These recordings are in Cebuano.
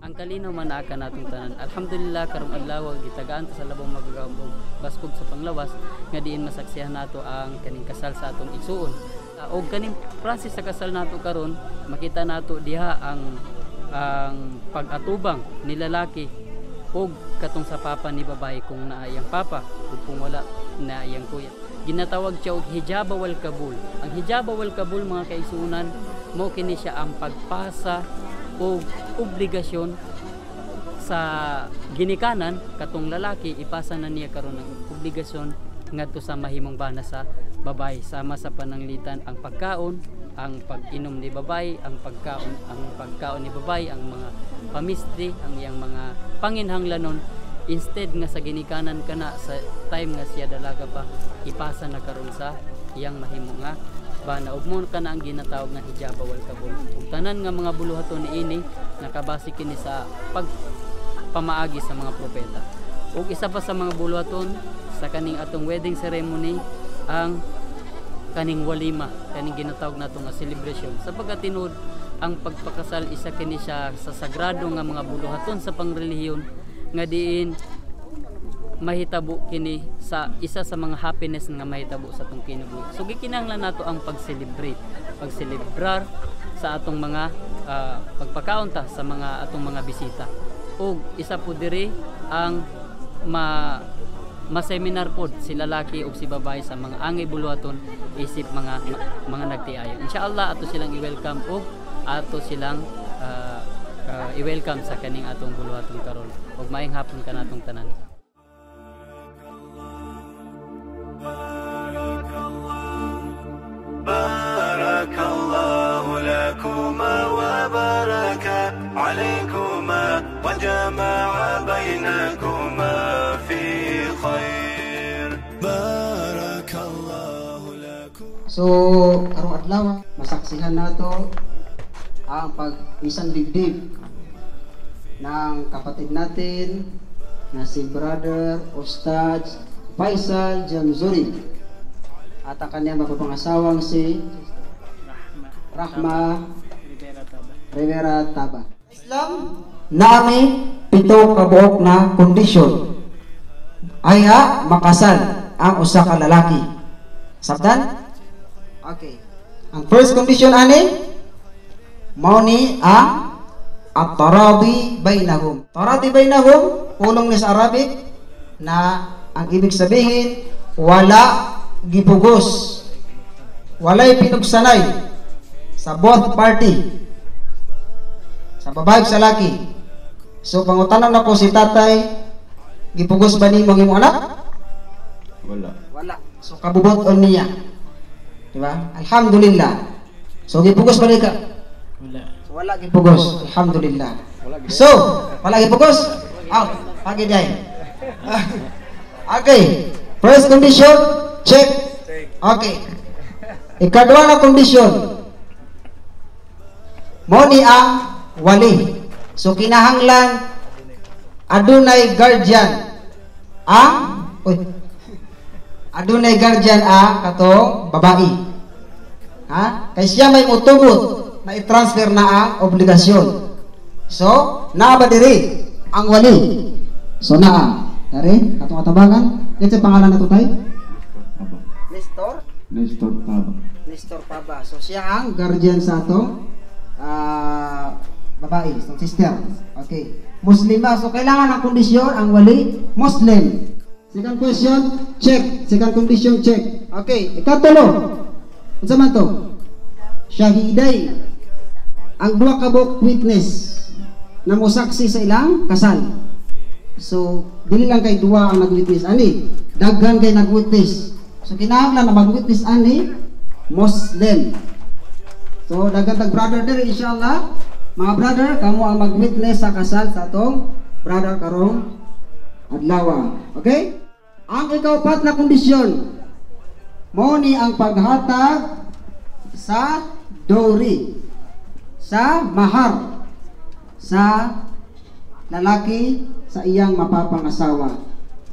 Ang kalinaw man naa kanatong tanan. Alhamdulillah, karong adlaw gitagaan ta sa labong magagahom og baskog sa panglawas nga diin masaksihan nato ang kaning kasal sa atong igsuon. Og kaning process sa kasal nato karon, makita nato diha ang pag-atubang ni lalaki og katong sa papa ni babae, kung naa iyang papa ug kung wala, na iyang kuya. Ginatawag siya og hijaba wal kabul. Ang hijaba wal kabul, mga kaigsuonan, mo kini siya ang pagpasa og obligasyon sa ginikanan. Katong lalaki, ipasa na niya karon ang obligasyon ngadto sa mahimong bana sa babae, sama sa pananglitan ang pagkaon, ang pag-inom ni babae, ang pagkaon ni babae, ang mga pamistri, ang iyang mga panginhanglanon. Instead nga sa ginikanan kana sa time nga siya dalaga pa, ipasa na karon sa iyang mahimo nga bana, ug mo kana ang ginatawag nga hijaba wal kabul. Ug tanan nga mga buluhaton niini nakabase kini sa pagpamaagi sa mga propeta. Ug isa pa sa mga buluhaton sa kaning atong wedding ceremony, ang kaning walima, kaning ginatawag nato nga celebration, sa pagkatinud ang pagpakasal isa kini siya sa sagrado nga mga buluhaton sa pangrelihiyon nga diin mahitabo kini sa isa sa mga happiness nga mahitabo sa atong kinabuhi. So gikinahanglan nato ang pag-celebrate, pagselebrar sa atong mga pagpakaon ta sa mga atong mga bisita. Ug isa po diri ang ma-seminar pod si lalaki ug si babae sa mga angay buluhaton isip mga nagtiayon. Inshallah, ato silang i-welcome ug ato silang i-welcome sa kaning atong buluhaton karon. Ug maayong hapon kanatong tanan. بارك الله لكما وبارك عليكما وجمع بينكما في خير. بارك الله لكم. So, karong adlaw, masaksihan nato ang pag-isang dibdib ng kapatid natin na si Brother Ustad Faisal Jamzuri at ang kanyang mapapangasawang si Rahma Rivera Taba. Islam naami pito kabuok na kondisyon ay makasal ang usa ka lalaki. Sabtan? Okay. Ang first condition ani mao ni ang at-taradi bainahum. Taradi bainahum, pulong ni sa Arabic na ang ibig sabihin wala gipugos, walay pinugsanay sa both party, sa babae ug sa laki. So pangutanan nako si tatay, gipugos ba nimo ang imong anak? Wala. Wala. So kabubot-on niya. Di ba? Alhamdulillah. So gipugos ba ni ka? Wala. So, wala gipugos. Alhamdulillah. So, wala gipugos? Out. Pagi day. Okay. First condition, check. Okay. Ikaduha na condition, mo ni ang wali. So kinahanglan adunay guardian ang, uy, adunay guardian ang katong babae. Ha? Kay siya may mutugot na i-transfer na ang obligasyon. So, naa ba diri ang wali? So naa. Dari katong atabangan, ito pangalan nato, tay? Taba. Nestor. Nestor Taba. Nestor Paba. So siya ang guardian sa atong babae, sa sister. Okay. Muslima. So kailangan ang kondisyon ang wali Muslim. Second question, check. Second condition, check. Okay, ikatulo. Unsa man to? Shahiday. Ang duha ka buok witness na mosaksi sa ilang kasal. So, dili lang kay duha ang nag-witness ani, daghan kay nag-witness. So kinahanglan na mag-witness ani Muslim. So daghan tag brother diri, inshallah. Mga brother, kamo ang mag-witness sa kasal sa atong brother karong adlaw. Okay? Ang ikaupat na kondisyon mao ni ang paghatag sa dowry, sa mahar sa lalaki sa iyang mapapangasawa.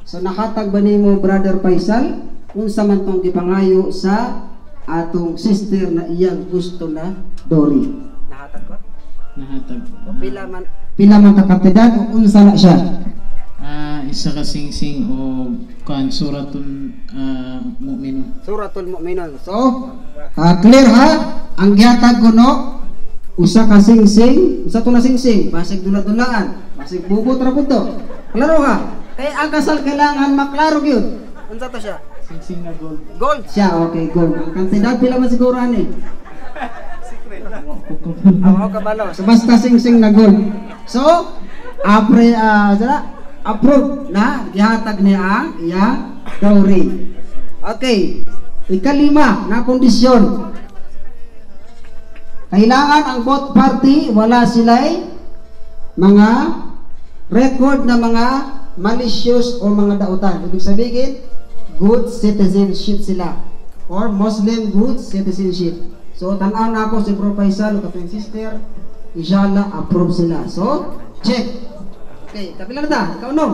So nakatag ba nimo, Brother Faisal, unsa man tong gipangayo sa atong sister na iyang gusto na dowry? Nahatag ba? Nahatag. Pila man ka kantidad o unsa na siya? Isa ka singsing o kan Suratul Mu'minun. Suratul Mu'minun. So, clear ha? Ang gihatag kuno usa ka singsing, usa to na singsing, basig dula-dulaan, basig bubot ra pud to. Klaro ha? Kay ang kasal kailangan maklaro gyud. Unsa to siya? Singsing na gold. Gold siya, okay, gold. Ang kantidad pila man siguro ani? Aw, kabalo. So basta singsing na gold. So, apre sala approve na gihatag niya ang iyang dowry. Okay. Ikalima na kondisyon. Kailangan ang both party wala sila'y mga record na mga malicious o mga dautan. Ibig sabihin, good citizenship sila or Muslim good citizenship. So, tanaw na ako si Bro Faisal o katong sister, inshallah approve sila. So, check. Okay, kapila na ta? Ikaunom.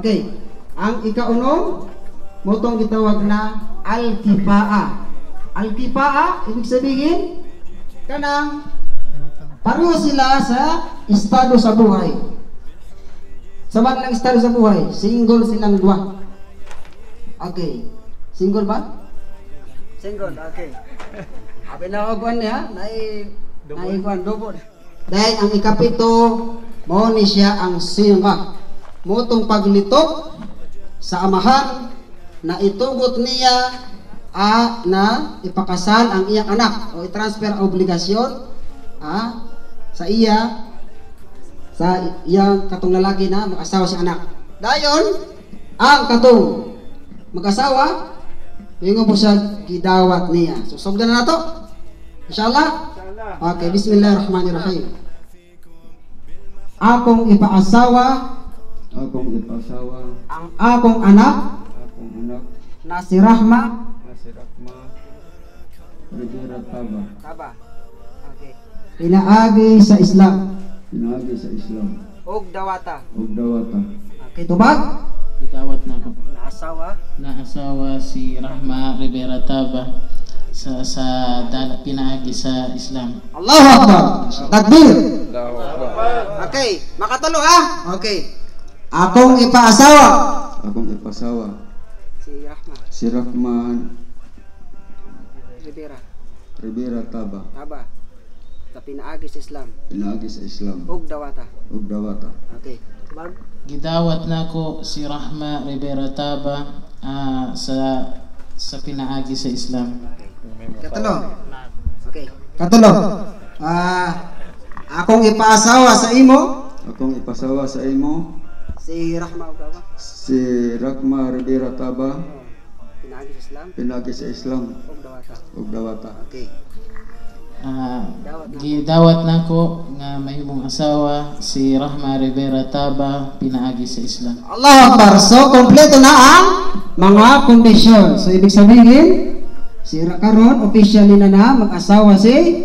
Okay. Ang ikaunom, mao tong gitawag na al-kifaa. Al-kifaa, ibig sabihin, kanang pareho sila sa estado sa buhay. Sa man lang estado sa buhay, single silang dua. Okay. Single ba? Single, okay. Abi na og niya, nai nai kuan dubo. Dahil ang ikapito, mao ni siya ang singa. Mao tong paglitok sa amahan na itugot niya na ipakasal ang iyang anak o i-transfer ang obligasyon sa iyang katong lalaki na mag-asawa sa anak. Dayon, ang katong mag-asawa, ingon po siya gidawat niya. So, sugdan na nato. Inshallah. Okay, bismillahirrahmanirrahim. Akong ipaasawa Akong ipasawa ang akong anak akong anak na si Rahma na si Rahma Rivera Taba. Taba. Okay. Pinaagi sa Islam Pinaagi sa Islam ug dawata. Ug dawata. Okay, tubag? Gidawat na ako. Naasawa. Na asawa si Rahma Rivera Taba sa pinaagi sa Islam. Allahu Akbar. Takbir. Okay, makatulo ha? Okay. Akong ipaasawa Akong ipasawa si Rahma si Rahma Rivera Rivera Taba Taba sa pinaagi sa Islam pinaagi sa Islam ug dawata. Ug dawata. Okay. Tubag? Gidawat nako si Rahma Rivera Taba sa pinaagi sa Islam. Katulo. Okay. Katulo. Akong ipaasawa sa imo Akong ipasawa sa imo si Rahma ug Taba si Rahma Rivera Taba pinaagi sa Islam pinaagi sa Islam ug dawata. Ug dawata. Okay. Gidawat nako nga mahimong asawa si Rahma Rivera Taba pinaagi sa Islam. Allahu Akbar. So, kompleto na ang mga kondisyon. So, ibig sabihin, si karon officially na na mag-asawa si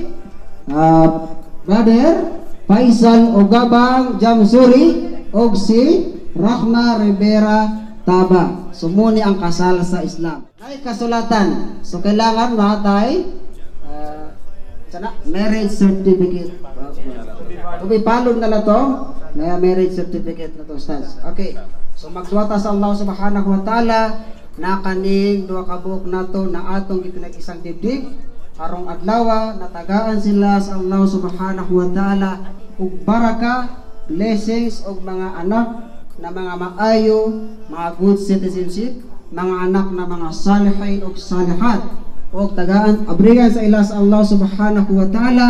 Brother Faisal Ogabang Jamsuri og si Rahma Rivera Taba. So, mao ni ang kasal sa Islam. Ay kasulatan. So, kailangan matay sana marriage certificate. Okay, palog na lang to. Na marriage certificate na to, Ustaz. Okay. So magduwa ta sa Allah subhanahu wa ta'ala na kaning duha ka buok nato na atong gipinag-isang dibdib karong adlaw, natagaan sila sa Allah subhanahu wa ta'ala ug baraka, blessings ug mga anak na mga maayo, mga good citizenship, mga anak na mga salihin ug salihat, ug tagaan abrigan sa ila sa Allah subhanahu wa ta'ala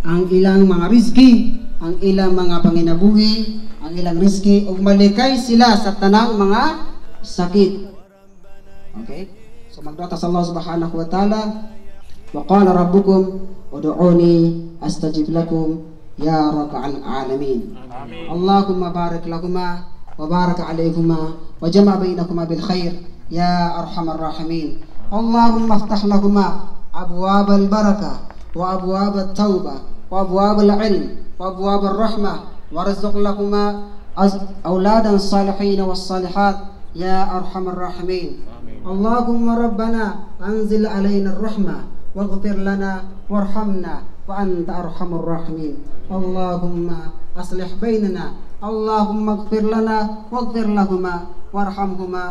ang ilang mga rizki, ang ilang mga panginabuhi, ang ilang rizki, ug malikay sila sa tanang mga sakit. Okay? So magduwa ta sa Allah subhanahu wa ta'ala. Wa qala rabbukum ud'uni astajib lakum ya rabbal alamin. Allahumma barik lakuma wa barak alaykuma wa jama' bainakuma bil khair ya arhamar rahimin. Allahumma افتح لكما أبواب البركة وأبواب التوبة وأبواب العلم وأبواب الرحمة وارزق لكما أولادا صالحين والصالحات يا أرحم الراحمين. اللهم ربنا أنزل علينا الرحمة واغفر لنا وارحمنا. وأنت أرحم الراحمين. اللهم أصلح بيننا، اللهم اغفر لنا واغفر لهما وارحمهما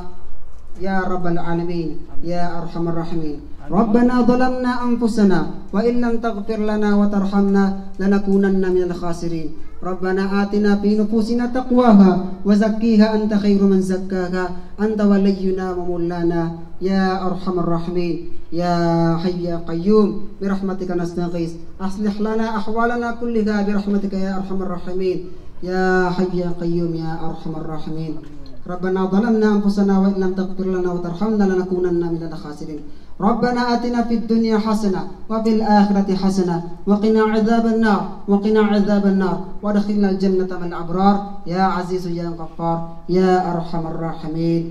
يا رب العالمين يا أرحم الراحمين. ربنا ظلمنا أنفسنا وإن لم تغفر لنا وترحمنا لنكونن من الخاسرين. ربنا آتنا في نفوسنا تقواها وزكيها أنت خير من زكاها، أنت ولينا ومولانا يا أرحم الراحمين. يا حي يا قيوم برحمتك نستغيث، أصلح لنا أحوالنا كلها برحمتك يا أرحم الراحمين، يا حي يا قيوم يا أرحم الراحمين. ربنا ظلمنا أنفسنا وإن لم تغفر لنا وترحمنا لنكونن من الخاسرين. ربنا آتنا في الدنيا حسنة وفي الآخرة حسنة وقنا عذاب النار، وقنا عذاب النار، وادخلنا الجنة مع الأبرار يا عزيز يا غفار يا أرحم الراحمين.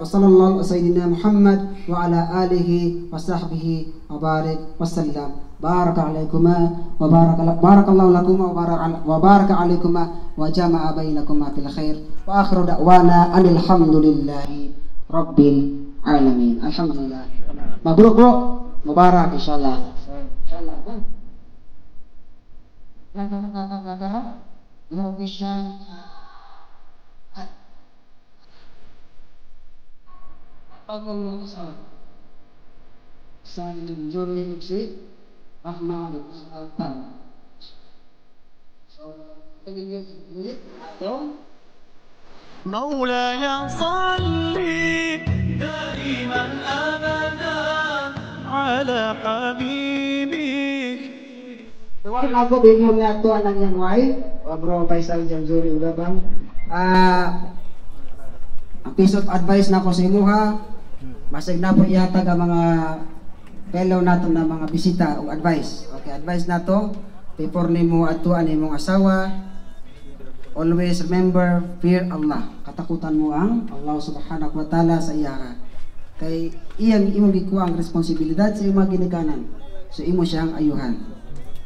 وصلى الله على سيدنا محمد وعلى آله وصحبه وبارك وسلم. بارك عليكما وبارك بارك الله لكما وبارك عليكما وجمع بينكما في الخير. وآخر دعوانا أن الحمد لله رب العالمين. الحمد لله. مبروك bro, مبارك إن شاء الله. إن شاء الله. مولاي صل دائما أبدا على حبيبك. Ako bingon nga ato anang iyang wife, bro Faisal Jamzuri Ugabang. Ang piece of advice na ko sa imuha, masig na po ihatag ang mga fellow nato na mga bisita o advice. Okay, advice nato before nimo atuan imong asawa, always remember, fear Allah. Katakutan mo ang Allah subhanahu wa ta'ala sa iya. Kay iyang imong gikuha ang responsibilidad sa imong ginikanan. So imo siyang ayuhan.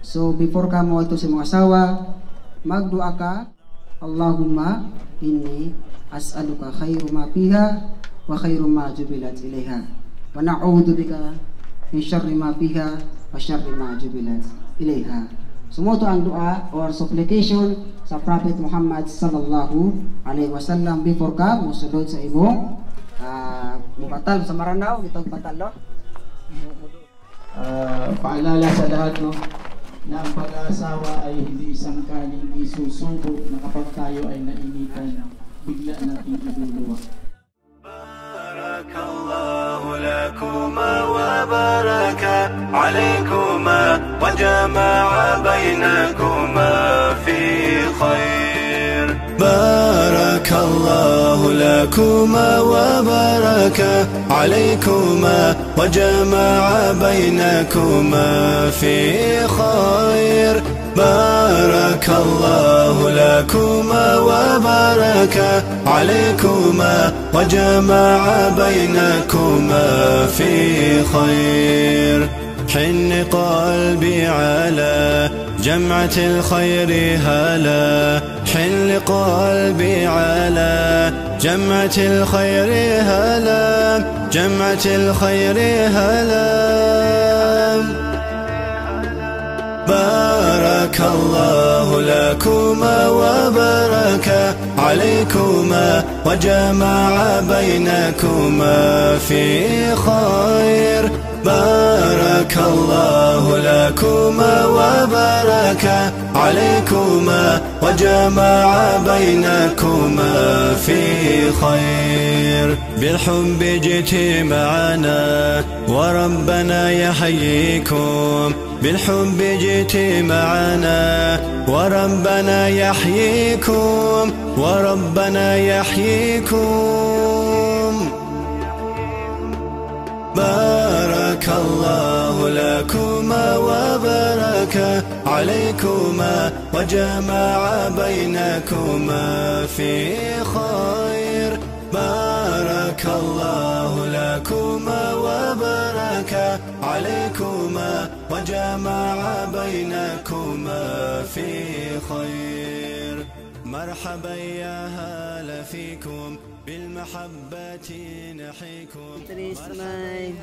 So before ka mo ato sa imong asawa, magdua ka, Allahumma inni as'aluka khairu ma fiha wa khairu ma jubilat ilaiha wa na'udzu bika min syarri ma fiha wa syarri ma jubilat ilaiha. Sumuto ang dua or supplication sa Prophet Muhammad sallallahu alaihi wasallam before ka mosulod sa imong mubatal sa Maranao, gitawag batal no. Paalala sa lahat no, na ang pag-aasawa ay hindi isang kaning isusubo na kapag tayo ay nainitan, bigla nating iluluwa. Barakallahu lakuma wa baraka alaykuma wa jama'a baynakuma fi khair. Barakallahu lakuma wa baraka alaykuma wa jama'a baynakuma fi khair. Barakallahu lakuma wa baraka alaykuma wa jama'a baynakuma fi khair. حن قلبي على جمعة الخير هلا، حن قلبي على جمعة الخير هلا، جمعة الخير هلا. بارك الله لكما وبارك عليكما وجمع بينكما في خير. بارك الله لكما وبارك عليكما وجمع بينكما في خير. بالحب جئت معنا وربنا يحييكم، بالحب جئت معنا وربنا يحييكم، وربنا يحييكم. بارك الله لكما وبارك عليكما وجمع بينكما في خير. بارك الله لكما وبارك عليكما وجمع بينكما في خير. مرحبا يا هلا فيكم، بالمحبة نحيكم. There is my